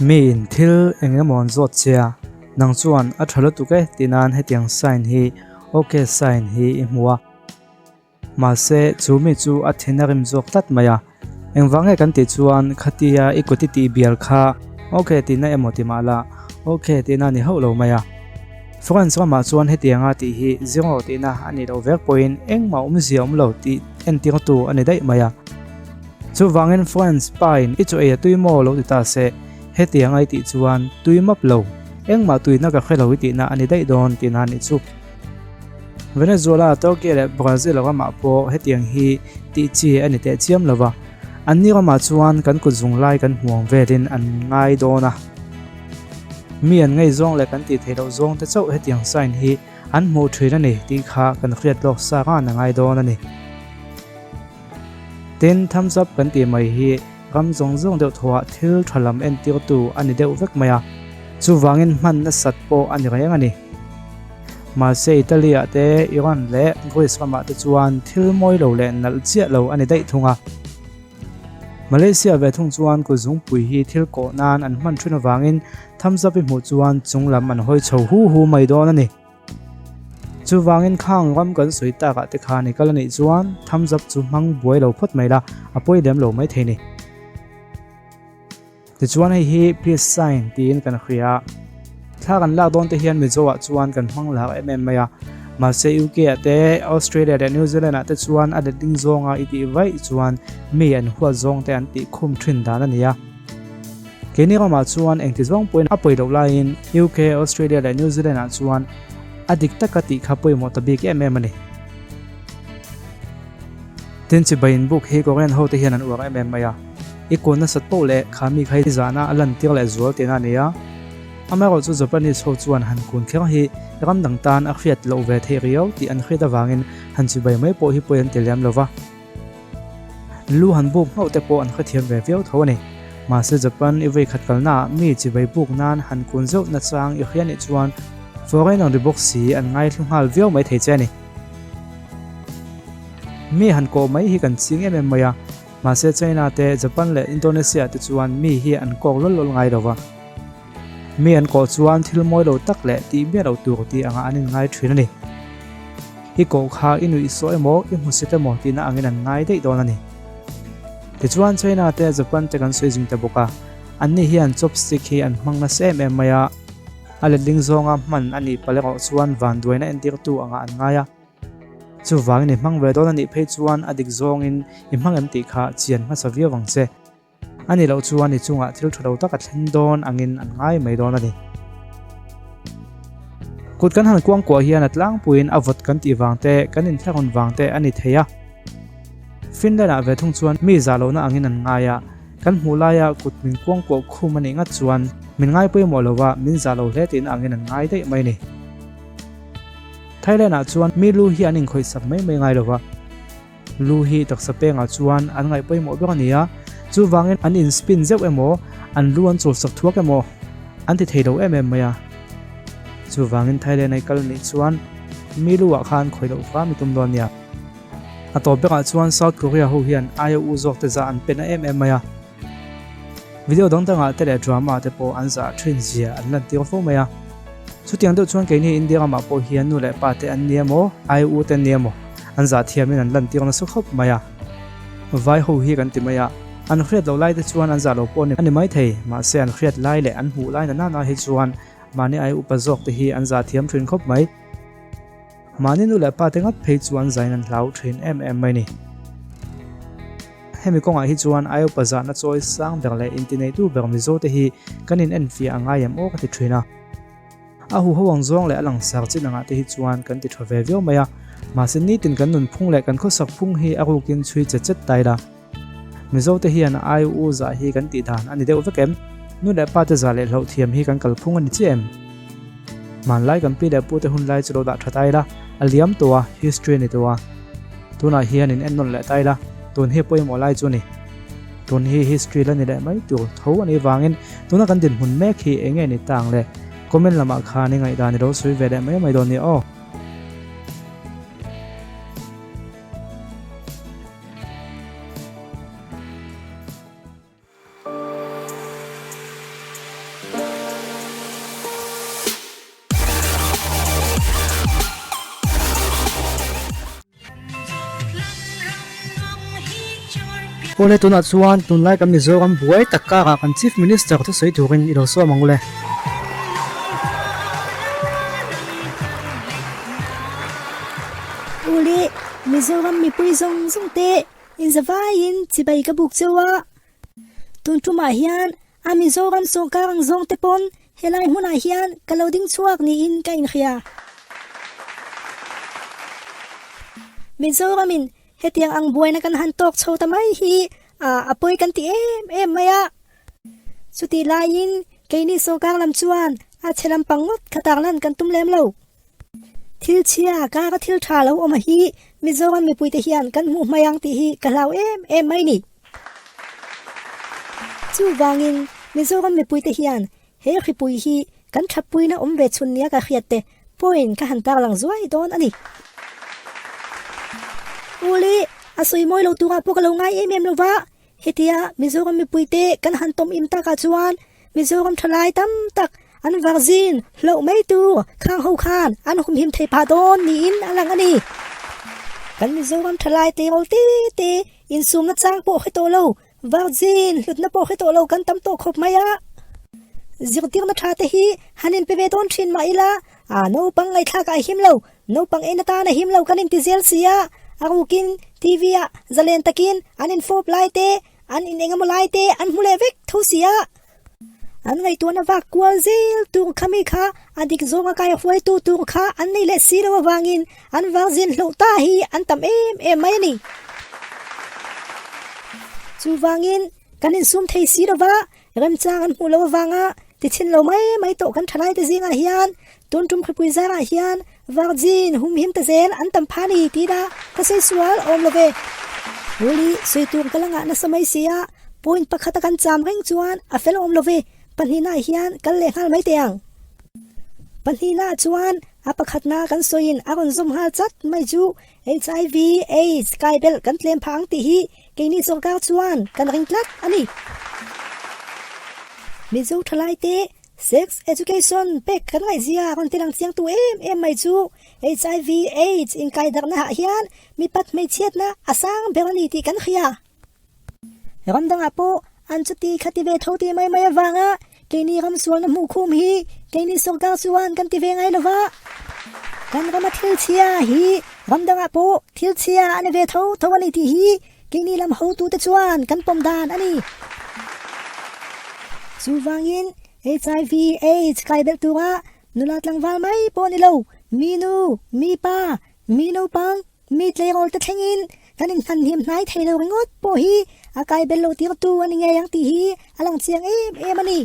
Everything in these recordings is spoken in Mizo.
Miin thil eng emaw an zawt che a, nang chuan a tha lutuk e tih nan hetiang sign hi ok sign hi i hmu a. Mahse chu mi chu a thin a rim zawk tlat mai a, engvang nge kan tih chuan khatia i kut i tih bial kha ok tihna emaw ti mah la ok tihna a ni hauh lo mai a. France ramah chuan hetianga tih hi zero tihna a nih loh vek pawhin engmah awmzia awm lo tih entirtu a ni daih mai a. Chuvangin France pain i chaw ei a tui maw lo ti ta se, hetianga i tih chuan tui map lo, engmah tuina ka hre lo i tihna a ni daih dawn tihna a nih chu. Venezuela, Turkey leh Brazil ramah pawh hetiang hi tih chi a ni teh chiam lo va, anni ramah chuan kan kut zung lai kan hmuang velin an ngai dawn a. Mi an ngaihzawng leh kan tih theih loh zawng te chauh hetiang sign hi an hmuh thin a ni tih kha kan hriat lawk sa ran a ngai dawn a ni. Tin, thumbs up kan tih mai hi ram zawng zawng deuh thuah thil tha lam entirtu a ni deuh vek mai a, chuvangin hman nasat pawh a ni reng a ni. Mahse Italy-ah te, Iran leh Greece ramah te chuan thil mawi lo leh nalh chiah lo a ni daih thung a. Malaysia ve thung chuan kut zungpui hi thil kawh nan an hman thin avangin thumbs up i hmuh chuan chung lam an hawi chho hu hu mai dawn a ni. Chuvangin khang ram kan sawi takah te khan i kal a nih chuan thumbs up chu hmang buai lo phawt mai la, a pawi lem lo mai thei ni. Tichuan hei hi peace sign tiin kan hria a, thla kan lak dawn te hian Mizo ah chuan kan hmang lar em em mai a, mahse UK ah te, Australia leh New Zealand ah te chuan a letling zawnga i tih vaih chuan mi an huat zawng te an tih khum thin dan a ni a. Keini ramah chuan engti zawng pawhin a pawi loh laiin UK, Australia leh New Zealand ah chuan a dik taka tih kha pawimawh ta bik em em a ni. Tin chibai inbuk hi Korean ho te hian an uar em em mai a, i kun nasat poh leh kha mi kha i zahna a lantir leh zual tihna a ni a. Amaherawh chu Japanese ho chuan han kun kher hi ram dang tan a hriat loh ve theih riau tih an hriat avangin han chibai mai pawh hi pawi an ti lem lo va. Lu han buk nghauh te pawh an hrethiam ve viau tho a ni. Mahse Japan i vei khat kalnaah mi chibai buk nan han kun zeuh nachang i hria nih chuan foreign ang ri bawk si an ngaithlu nghal viau mai thei che a ni. Mi han kawh mai hi kan ching em em mai a, mahse China te, Japan leh Indonesia te chuan mi hi an kawk lawlh lawlh ngai lo va. Mi an kawh chuan thil mawi lo tak leh tih miah lo tur tih angah an inngai thin a ni. I kawh kha i nuih sawh emaw, i hmusit emaw tihna angin an ngai daih dawn a ni. Tichuan China te Japan te kan sawi zing ta bawk a, anni hian chopstick hi an hmang nasa em em mai a, a letling zawnga hman a nih palh erawh chuan vanduaina entirtu angah an ngai a. Chuvangin i hmang ve dawn a nih phei chuan a dik zawngin i hmang em tih kha chian hmasa viau ang che. A nih loh chuan i chungah thil tha lo tak a thlen dawn angin an ngai mai dawn a ni. Kut kan han kuangkuah hian a tlangpuiin a vawt kan tih vang te, kan inthlahrun vang te a ni thei a. Finland ah ve thung chuan mi zah lohna angin an ngai a, kan hmuh laia kut min kuangkuah khum a nih ngat chuan min ngai pawimawh lo va, min zah lo hle tihna angin an ngai daih mai a ni. Thailand ah chuan mi lu hi an inkhawihsak mai mai ngai lo va. Lu hi taksa pengah chuan an ngaih pawimawh ber a ni a, chuvangin an in spin zeuh emaw, an lu an chawlsak thuak emaw an ti thei lo em em mai a. Chuvangin Thailand a i kal nih chuan mi lu ah khan khawih loh hram i tum dawn nia. A tawp berah chuan South Korea ho hian aia u zawk te zah an pe na em em mai a. Video dang dangah te leh drama te pawh an zah thin zia an lantir fo mai a. Chutiang deuh chuan keini India ramah pawh hian nu leh pa te an ni emaw, aia u te an ni emaw an zah thiamin an lantir nasa khawp mai a. Vai ho hi kan ti mai a, an hriat loh lai te chuan an zah lo pawh a ni mai thei, mahse an hriat lai leh an hmuh lai na nana hi chuan mahni aia upa zawk te hi an zah thiam thin khawp mai. Mahni nu leh pa te ngat phei chuan zain an hlau thin em em mai ni. Hemi kawngah hi chuan Iopa zahna chawi sang ber leh intineitu ber Mizo te hi kan in enfiah a ngai em aw ka ti thin a. A huho ang zawng leh a langsar chin angah te hi chuan kan ti tha ve viau mai a, mahse nitin kan nunphung leh kan khawsak phung hi a rukin chhui chet chet tai la. Mizo te hian IU zah hi kan tih dan a ni deuh vek em? Nu leh pa te zah leh hlauh thiam hi kan kalphung a ni chiah em? Hmanlai kan pi leh pu te hun lai chu lo dah tha tai la, a liam tawh a, history a ni tawh a. Tunah hian in ennawn leh tai la, tun hi pawimawh lai chu a ni. Tun hi history la ni leh mai tur tho a nih vangin tuna kan dinhmun mek hi eng nge ni ta ang le? Comment lamah khan i ngaihdan i lo sawi ve leh mai mai dawn nia aw. Awle tunah chuan tunlai kan Mizoram buai tak karah kan Chief Minister thusawi turin i lo sawm ang ule. Ule, Mizoram mipui zawng zawng te inzavaiin chibai ka buk cheu a. Tun tumah hian a Mizoram sawrkar ang zawng te pawn helai hmunah hian ka lo ding chhuak niin ka inhria. Mizoramin hetiang ang buaina kan han tawk chho ta mai hi a pawi kan ti em em mai a. Chutih laiin keini sawrkar lam chuan a chhe lampang ngawt kha tarlan kan tum lem lo. Thil chhia kara thil tha lo awm hi Mizoram mipuite hian kan hmuh hmai ang tih hi ka hlau em em mai ni. Chuvangin Mizoram mipuite hian he hripui hi kan thatpuina awm ve chhun nia ka hriat te point ka han tarlang zuai dawn a ni. Uli, a sawi mawi lo turah pawh ka lo ngai em em lo va, Hetia Mizoram mipuite kan han tawm im takah chuan Mizoram thalai tam tak an varzin hloh mai tur khang ho khan an humhim thei phah dawn niin a lang a ni. Kan Mizoram thalai tleirawl te te insumna chang pawh hre tawh lo, varzin hlutna pawh hre tawh lo kan tam tawh khawp mai a. Zirtirna tha te hi han inpe ve dawn thin mah ila a naupang ngaihthlak ah a him lo, Naupang en atan a him lo kan inti zel si a, a rukin TV ah zalen takin an infawp lai te, an in engemaw lai te an hmu leh vek tho si a. An ngaihtuahna vak kual zel tur kha mi kha a dik zawnga kai hruaitu tur kha an nei leh si lo avangin an varzin hloh ta hi an tam em em mai a ni. Chuvangin kan insum thei si lova Remchang an hmuh loh avanga tichin lo mai mai tawh kan thalaite zingah hian tun tum hripui zarah hian virgin humhim ta zel an tam pha ni tih a ka sawi sual awm lo ve. Holi sawi tur ka la ngah nasa mai si a, point pakhata kan cham reng chuan a fel awm lo ve, pahnihnaah hian kal leh nghal mai teh ang. Pahnihnaah chuan a pakhatna kan sawiin a rawn zawm nghal chat mai chu HIV, AIDS kai belh kan tlem phah ang tih hi Keini sawrkar chuan kan ring tlat a ni. Mizo thalaite sex education pek kan ngaihzia rawn tilang chiangtu em em mai chu HIV AIDS inkaidarhna ah hian mipat hmeichhiatna a sang ber a ni tih kan hria. Ram dangah pawh an chuti khati ve tho ti mai mai avanga Keini ram sualna hmuh khum hi keini sawrkar chuan kan ti ve ngai lo va. Kan rama thil chhia hi ram dangah pawh thil chhia a ni ve tho tho a ni tih hi keini lam hotute chuan kan pawm dan a ni. Chuvangin HIV AIDS kai belh tura nula tlangval mai pawh ni lo, mi nu, mi pa, mi naupang, Mi tleirawl te thlengin kan inhmanhim hnai thei lo ringawt pawh hi a kai bel lo tirtu a ni ngei ang tih hi a lang chiang em em a ni.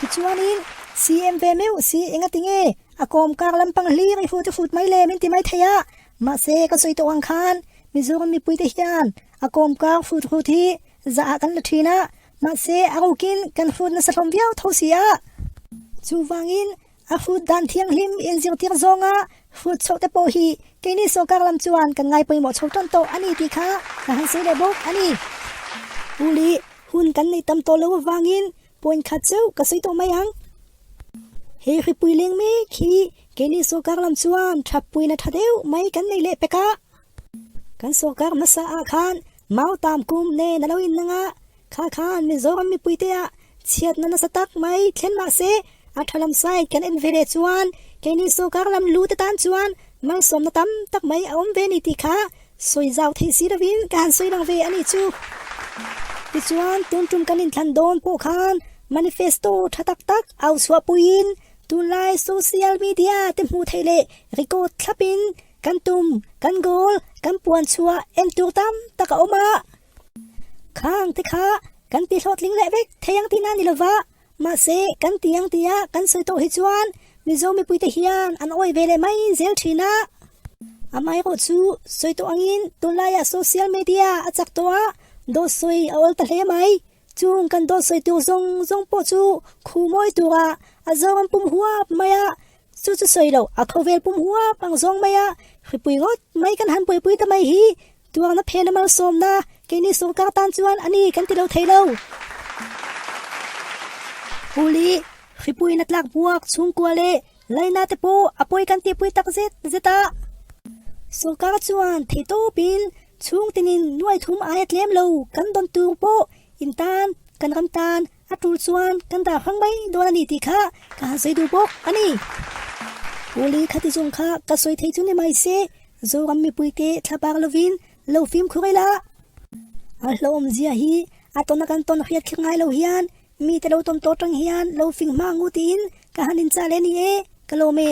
Tichuanin CM ve meuh si enga ti nge a kawm kar lampang hlir i fut i fut mai le min ti mai thei a, mahse ka sawi tawh ang khan Mizoram mipuite hian a kawm kar fut hrut hi zah ah kan la thin a, mahse a rukin kan hrut nasa hlawm viau tho si a. Chuvangin A hrut dan thianghlim inzirtir zawnga hrut chhoh te pawh hi keini sawrkar lam chuan kan ngai pawimawh chho tan tawh a ni tih kha ka han sawi leh bawk a ni. Uli, hun kan nei tam tawh lo avangin point khat chauh ka sawi tawh mai ang. He hripui leng mek hi keini sawrkar lam chuan thatpuina tha deuh mai kan nei leh pek a. Kan sawrkar hmasa ah khan Mautam kum nen a lo innang a, Kha khan Mizoram mipuite ah chhiatna nasa tak mai thlen mah se a tha lam side kan en ve leh chuan keini sawrkar lam lu te tan chuan malsawmna tam tak mai a awm ve ni tih kha sawi zau theih si lovin ka han sawi lang ve a nih chu. Tichuan tun tum kan inthlan dawn pawh khan manifesto tha tak tak au chhuah puiin tunlai social media te hmuh theih leh record thlapin kan tum, kan goal, kan puan chhuah en tur tam tak a awm a. Khang te kha kan ti hlawhtling leh vek thei ang tihna a ni lova, mahse kan ti ang tia kan sawi tawh hi chuan Mizo mipuite hian an awih ve leh mai zel thin a. Amaherawh chu sawi tawh angin tunlaiah social media a chak tawh a, dawt sawi a awl ta hle mai. Chung kan dawt sawi tur zawng zawng pawh chu khu mawi tura a zawng an pum huap mai a, Chu chu sawi loh a khawvel pum huap ang zawng mai a, hripui ngawt mai kan han buaipui ta mai hi tuarna phen a malsawmna keini sawrkar tan chuan a ni kan ti lo thei lo. Huli, hripuina tlak buak chhungkua leh laina te pawh a pawi kan tihpui tak zet zet a. Sawrkar chuan theihtawpin. Chhung tinin nuai thum aia tlem lo kan dawn tur pawh in tan, kan ram tan a tul chuan kan dah hrang mai dawn a ni tih kha ka han sawi duh bawk a ni. Uli khati zawng kha ka sawi thei chu ni mai se, Zoram mipuite thla bak lovin lo fimkhur ila. A hlauhawmzia hi a tawna kan tawn hriat kher ngai lo hian mite lo tawn tawh tang hian lo fing hma ngu tiin ka han inchah leh ni e, ka lawm e.